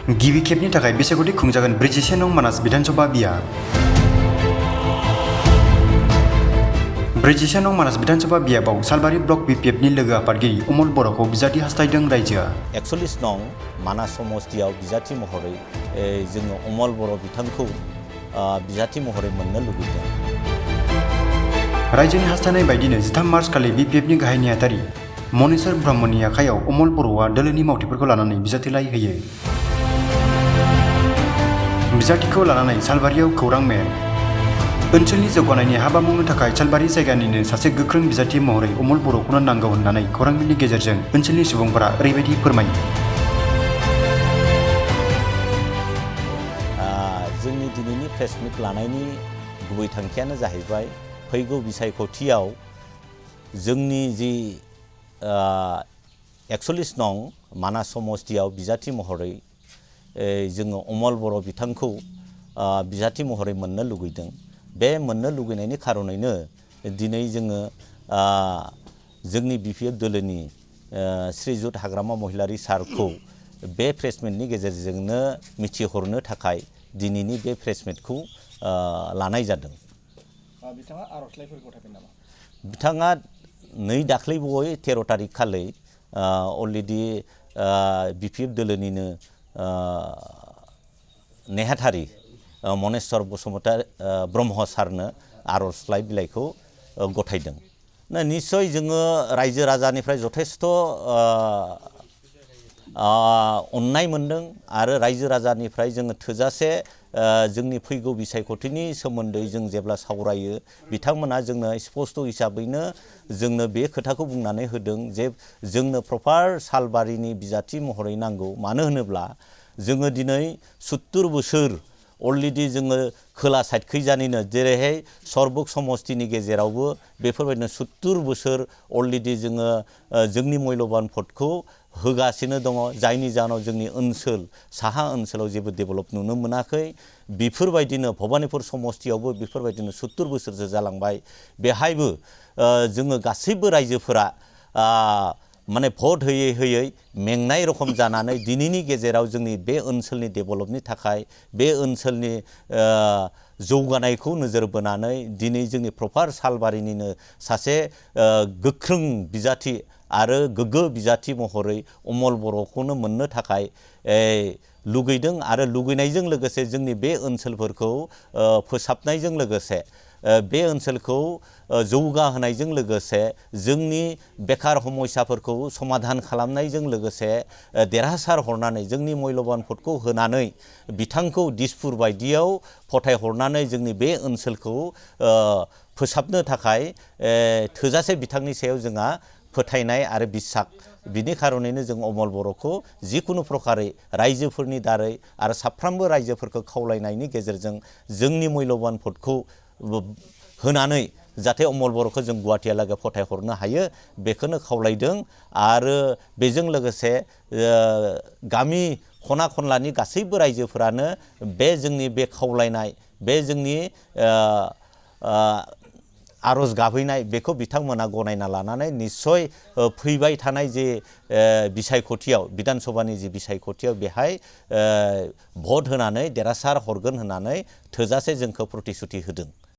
गिबि खेबनि थाखाय बिसायख'थि खुंजागोन 41 नं मानास बिधानसभा बियाब 41 नं मानास बिधानसभा बियाबाव सालबारि ब्लक बिपिएफनि लोगो आफादगिरि अमल बर'खौ बिजाथि हास्थायदों रायजोआ 41 नं मानास समस्तियाव बिजाथि महरै जोङो अमल बर' बिथांखौ बिजाथि महरै मोननो लुबैदों। रायजोनि हास्थायनाय बायदिनो 13 मार्च खालि बिपिएफनि गाहाय नेहाथारि मनेश्वर ब्रह्मनि आखायाव अमल बर'आ दोलोनि मावथिफोरखौ लानानै बिजाथिलाइ होयो। बिजाथिखौ लानानै सालबारियाव खौरां मेल ओनसोलनि जौगानायनि हाबा मावनो थाखाय सालबारि जायगानिनो सासे गोख्रों बिजाथि महरै अमल बर'खौनो नांगौ होननानै खौरां मेलनि गेजेरजों ओनसोलनि सुबुंफोरा ओरैबायदि फोरमायो। जोंनि दिनैनि प्रेस मिट लानायनि गुबै थांखियानो जाहैबाय फैगौ बिसायख'थियाव जोंनि जि 41 नं मानास समस्तियाव बिजाथि महरै जोङो अमल बर' बिथांखौ बिजाथि महरै मोननो लुगैदों। बे मोननो लुगैनायनि खारनैनो दिनै जोङो जोंनि बिपिएफ दोलोनि श्रीजुत हाग्रामा महिलारी सारखौ बे प्रेस मिटनि गेजेरजोंनो मिथिहरनो थाखाय दिनैनि बे प्रेस मिटखौ लानाय जादों। बिथाङा आर'जलाइफोर गथायबाय नामा? बिथाङा दाख्लै 13 तारिख खालि अलरेडि बिपिएफ दोलोनिनो नेहाथारि मनेश्वर ब्रह्म सारनो आर'जलाइ बिलाइखौ गथायदों। निस्सय जोङो रायजो राजानिफ्राय जथेस्थ' अननाय मोनदों आरो रायजो राजानिफ्राय जोङो थोजासे जोंनि फैगौ बिसायख'थिनि सोमोन्दै जों जेब्ला सावरायो बिथांमोना जोंनो स्पष्ट हिसाबैनो जोंनो बे खोथाखौ बुंनानै होदों जे जोंनो प्रपार सालबारिनि बिजाथि महरै नांगौ। मानो होनोब्ला जोङो दिनै 70 बोसोर अलरेडि जोङो खोला साइडखैजानिनो जेरैहाय सरबुक समस्तिनि गेजेरावबो बेफोरबायदिनो 70 बोसोर अलरेडि जोङो जोंनि मैल'बान भटखौ होगासिनो दङ, जायनि जाहोनाव जोंनि ओनसोल साहा ओनसोलाव जेबो डेभेलप नुनो मोनाखै। बेफोरबायदिनो भबानिपुर समस्तियावबो बेफोरबायदिनो 70 बोसोरसो जालांबाय। बेहायबो जोङो गासैबो रायजोफोरा माने भट होयै होयै मेंनाय रखम जानानै दिनैनि गेजेराव जोंनि बे ओनसोलनि डेभेलपनि थाखाय बे ओनसोलनि जौगानायखौ नोजोर बोनानै दिनै जोंनि प्रपार सालबारिनिनो सासे गोख्रों बिजाथि आरो गोग्गो बिजाथि महरै अमल बर'खौनो मोननो थाखाय लुगैदों आरो लुगैनायजों लोगोसे जोंनि बे ओनसोलफोरखौ फोसाबनायजों लोगोसे बे ओनसोलखौ जौगाहोनायजों लोगोसे जोंनि बेकार समस्याफोरखौ समाधान खालामनायजों लोगोसे देरहासार हरनानै जोंनि मैल'बान भटखौ होनानै बिथांखौ दिसपुर बायदियाव फथायहरनानै जोंनि बे ओनसोलखौ फोसाबनो थाखाय थोजासे बिथांनि सायाव जोंहा फोथायनाय आरो बिसाक बिनि खारनैनो जों अमल बर'खौ जिखुनु प्रकारै रायजोफोरनि दारै आरो साफ्रोमबो रायजोफोरखौ खावलायनायनि गेजेरजों जोंनि मैल'बान भटखौ होनानै जाहाथे अमल बर'खौ जों गुवाहाटीहालागै फथायहरनो हायो बेखौनो खावलायदों। आरो बेजों लोगोसे गामि खना खनलानि गासैबो रायजोफोरानो बे जोंनि बे खावलायनाय बे जोंनि आर'ज गाबहैनाय बेखौ बिथांमोना गनायना लानानै निस्सय फैबाय थानाय जे बिसायख'थियाव बिधानसभानि जि बिसायख'थियाव बेहाय भट होनानै देरहासार हरगोन होननानै थोजासे जोंखौ प्रतिश्रुति होदों।